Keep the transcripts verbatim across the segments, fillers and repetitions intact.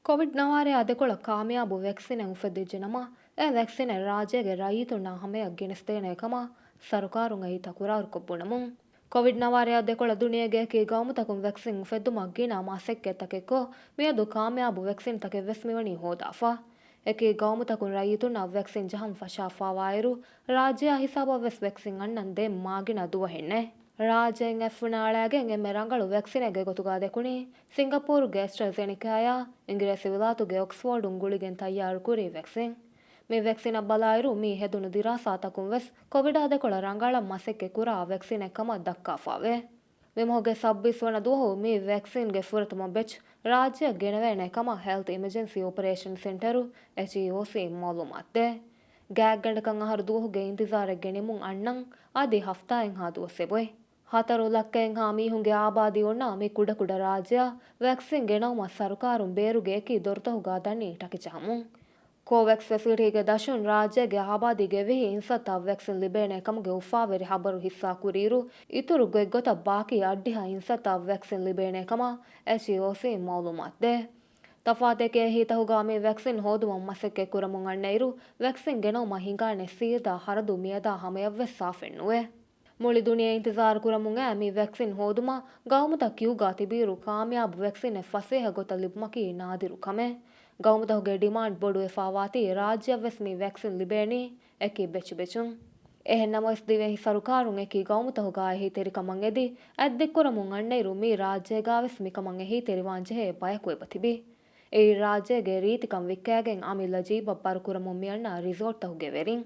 ކޮވިޑް ނަވާރަޔާ ދެކޮޅަށް ކާމިޔާބު ވެކްސިނެއް އުފެއްދިއްޖެނަމަ، އެ ވެކްސިނެއް ރާއްޖޭގެ ރައްޔިތުންނާ ހަމަޔަށް ގެނެސްދޭނެ ކަމަށް ސަރުކާރުން އެއީ ތަކުރާރުކޮށް ބުނަމުން، ކޮވިޑް ނަވާރަޔާ ދެކޮޅަށް ދުނިޔޭގެ އެކި ގައުމުތަކުން ވެކްސިން އުފެއްދުމަށް ގިނަ މަސައްކަތްތަކެއްކޮށް، މިއަދު ކާމިޔާބު ވެކްސިންތަކެއް ވެސް މިވަނީ ހޯދާފަ. އެކި ގައުމުތަކުން ރައްޔިތުންނަށް ވެކްސިން ޖަހަން ފަށާފާވާއިރު، ރާއްޖެއާ ހިސާބަށް ވެސް ވެކްސިން އަންނަން ދޭން މާގިނަ ދުވަހެއް ނެތް. ރާއްޖެއިން އެއްފުށް އަޅާގެން އެންމެ ރަނގަޅު ވެކްސިނެއްގެ ގޮތުގަ ދެކުނީ، ސިންގަޕޫރުގެ އެސްޓްރަޒެނިކާޔާ، އިނގިރޭސިވިލާތުގެ އޮކްސްފޯޑުން ގުޅިގެން ތައްޔާރުކުރި ވެކްސިން. މި ވެކްސިނަށް ބަލާއިރު، މި ހެދުނު ދިރާސާތަކުން ވެސް ކޮވިޑާ ދެކޮޅަށް ރަނގަޅަށް މަސައްކަތް ކުރާ ވެކްސިނެއް ކަމަށް ދައްކާފާވޭ. މި މަހުގެ ސައްބީސް ވަނަ ދުވަހު މި ވެކްސިންގެ ފުރަތަމަ ބެޗް ރާއްޖެއަށް ގެނެވޭނެ ކަމަށް ހެލްތް އިމަޖެންސީ އޮޕަރޭޝަން ސެންޓަރު، އެޗްއީއޯސީ، މައުލޫމާތު ދޭ. ގާތްގަނޑަކަށް އަހަރު ދުވަހުގެ އިންތިޒާރެއް ގެނެމުން އަންނަން އަދި ހަފްތާއެއްހާ ދުވަސް އެބައޮތް. ހަތަރު ލައްކައެއްހާ މީހުންގެ އާބާދީ އޮންނަ މި ކުޑަކުޑަ ރާއްޖެއަށް ވެކްސިން ގެނައުމަށް ސަރުކާރުން ބޭރުގެ އެކި ދޮރުތަކުގަ ދަނީ ޓަކި ޖަހަމުން. ކޯވެކްސް ފެސިލިޓީގެ ދަށުން ރާއްޖޭގެ އާބާދީގެ ވިހި އިންސައްތަ ވެކްސިން ލިބޭނެ ކަމުގެ އުފާވެރި ހަބަރު ހިއްސާ ކުރިއިރު، އިތުރު ގޮތްގޮތަށް ބާކީ އަށްޑިހަ އިންސައްތަ ވެކްސިން ލިބޭނެ ކަމަށް އެޗްއީއޯސީ މައުލޫމާތު ދޭ. ތަފާތު އެކި އެހީތަކުގަ މި ވެކްސިން ހޯދުމަށް މަސައްކަތް ކުރަމުން އަންނައިރު، ވެކްސިން ގެނައުމަށް ހިނގާނެ ސީދާ ހަރަދު މިއަދާ ހަމަޔަށްވެސް ސާފެއްނުވޭ. މުޅި ދުނިޔެ އިންތިޒާރު ކުރަމުން އައި މި ވެކްސިން ހޯދުމަށް ގައުމުތައް ކިއުގަ ތިބިއިރު، ކާމިޔާބު ވެކްސިނެއް ފަސޭހަ ގޮތަށް ލިބުމަކީ ނާދިރު ކަމެއް. ގައުމުތަކުގެ ޑިމާންޑް ބޮޑުވެފާވާތީ ރާއްޖެއަށްވެސް މި ވެކްސިން ލިބޭނީ އެކި ބެޗު ބެޗުން. އެހެން ނަމަވެސް، ދިވެހި ސަރުކާރުން އެކި ގައުމުތަކުގަ އެހީތެރިކަމަށް އެދި، އަތްދިއްކުރަމުން އަންނައިރު، މީ ރާއްޖޭގަވެސް މިކަމަށް އެހީތެރިވާން ޖެހޭ ބަޔަކު އެބަތިބި. އެއީ ރާއްޖޭގެ ރީތިކަން ވިއްކާގެން އަމިއްލަ ޖީބަށް ބަރުކުރަމުން މިއަންނަ ރިސޯޓްތަކުގެ ވެރިން.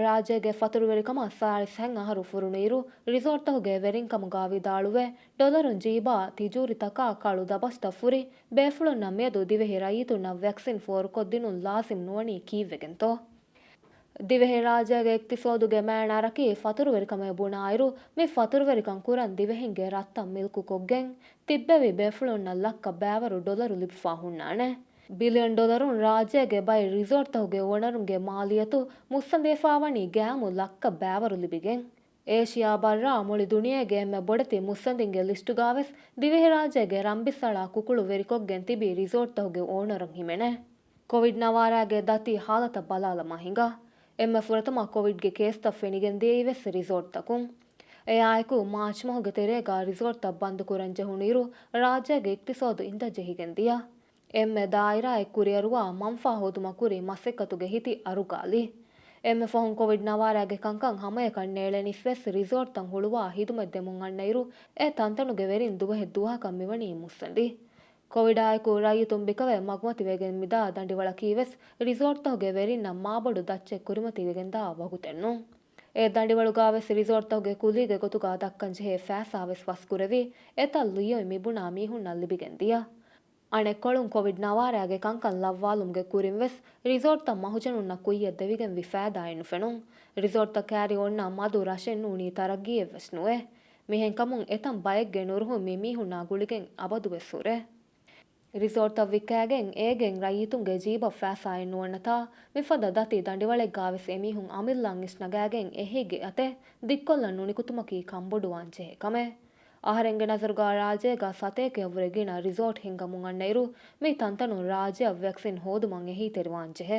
ރާއްޖޭގެ ފަތުރުވެރިކަމަށް ސާޅީސް ހަތް އަހަރު ފުރުނުއިރު، ރިސޯޓްތަކުގެ ވެރިން ކަމުގަ ވިދާޅުވެ، ޑޮލަރުން ޖީބާ ތިޖޫރިތަކާ ކަޅު ދަބަސްތައް ފުރި ބޭފުޅުންނަށް މިއަދު ދިވެހި ރައްޔިތުންނަށް ވެކްސިން ފޯރުކޮށްދިނުން ލާޒިމް ނުވަނީ ކީއްވެގެންތޯ؟ ދިވެހިރާއްޖޭގެ އިޤްތިޞާދުގެ މައިނާއަކީ ފަތުރުވެރިކަމޭ ބުނާއިރު، މި ފަތުރުވެރިކަން ކުރަން ދިވެހިންގެ ރަށްތައް މިލްކުކޮށްގެން ތިއްބެވި ބޭފުޅުންނަށް ލައްކަ ބައިވަރު ޑޮލަރު ލިބިފާ ހުންނާނެ. ބިލިއަން ޑޮލަރުން ރާއްޖޭގެ ބައެއް ރިސޯޓްތަކުގެ އޯނަރުންގެ މާލިއްޔަތު މުއްސަނދިވެފާވަނީ ގައިމު ލައްކަ ބައިވަރު ލިބިގެން. އޭޝިޔާ ބައްރާ މުޅި ދުނިޔޭގެ އެންމެ ބޮޑެތި މުއްސަނދިންގެ ލިސްޓުގަވެސް ދިވެހިރާއްޖޭގެ ރަންބިސްއަޅާ ކުކުޅު ވެރިކޮށްގެން ތިބި ރިސޯޓްތަކުގެ އޯނަރުން ހިމެނޭ. ކޮވިޑް ނަވާރާގެ ދަތި ހާލަތަށް ބަލާލަމާ ހިނގާ. އެންމެ ފުރަތަމަ ކޮވިޑްގެ ކޭސްތައް ފެނިގެން ދިޔައީ ވެސް ރިސޯޓްތަކުން. އެއާއެކު މާޗް މަހުގެ ތެރޭގަ ރިސޯޓްތައް ބަންދުކުރަން ޖެހުނުއިރު، ރާއްޖޭގެ އިޤްތިޞާދު އިނދަށް ޖެހިގެން ދިޔަ. އެންމެ ދާއިރާއެއް ކުރިއަރުވާ މަންފާ ހޯދުމަށް ކުރި މަސައްކަތުގެ ހިތި އަރުގާލި. އެންމެ ފަހުން ކޮވިޑް ނަވާރާގެ ކަންކަން ހަމަޔަކަށް ނޭޅެނީސް ވެސް ރިސޯޓްތައް ހުޅުވާ ހިދުމަތް ދެމުން އަންނައިރު، އެ ތަންތަނުގެ ވެރިން ދުވަހެއް ދުވަހަކަށް މިވަނީ މުއްސަނދި. ކޮވިޑާއެކު ރައްޔިތުން ބިކަވެ މަގުމަތިވެގެން މިދާ ދަނޑިވަޅަކީ ވެސް ރިސޯޓްތަކުގެ ވެރިންނަށް މާބޮޑު ދައްޗެއް ކުރިމަތިވެގެންދާ ވަގުތެއްނޫން. އެ ދަނޑިވަޅުގަ ވެސް ރިސޯޓްތަކުގެ ކުލީގެ ގޮތުގަ ދައްކަން ޖެހޭ ފައިސާ ވެސް ފަސްކުރެވި، އެތައް ލިޔޮތް މިބުނާ މީހުންނަށް ލިބިގެން ދިޔަ. އަނެއްކޮޅުން ކޮވިޑް ނަވާރާގެ ކަންކަން ލައްވާލުމުގެ ކުރިން ވެސް ރިސޯޓްތައް މަހުޖަނުންނަށް ކުއްޔަށް ދެވިގެންވި ފައިދާއެއް ނުފެނުން. ރިސޯޓްތައް ކައިރި އޮންނަ މަދު ރަށެއް ނޫނީ ތަރައްގީއެއް ވެސް ނުވޭ. މިހެންކަމުން އެތަން ބައެއްގެ ނުރުހުން މި މީހުންނާ ގުޅިގެން އަބަދު ވެސް ހުރޭ. ރިސޯޓްތައް ވިއްކާގެން އޭގެން ރައްޔިތުންގެ ޖީބަށް ފައިސާއެއް ނުވަންނަތާ، މިފަދަ ދަތި ދަނޑިވަޅެއްގަ ވެސް އެމީހުން އަމިއްލައަށް އިސްނަގާގެން އެހީގެ އަތެއް ދިއްކޮށްލަން ނުނިކުތުމަކީ ކަންބޮޑުވާން ޖެހޭ ކަމެއް. އަހަރެންގެ ނަޒަރުގަ ރާއްޖޭގަ ސަތޭކައަށްވުރެ ގިނަ ރިސޯޓް ހިންގަމުން އަންނައިރު، މި ތަންތަނުން ރާއްޖެއަށް ވެކްސިން ހޯދުމަށް އެހީތެރިވާން ޖެހޭ.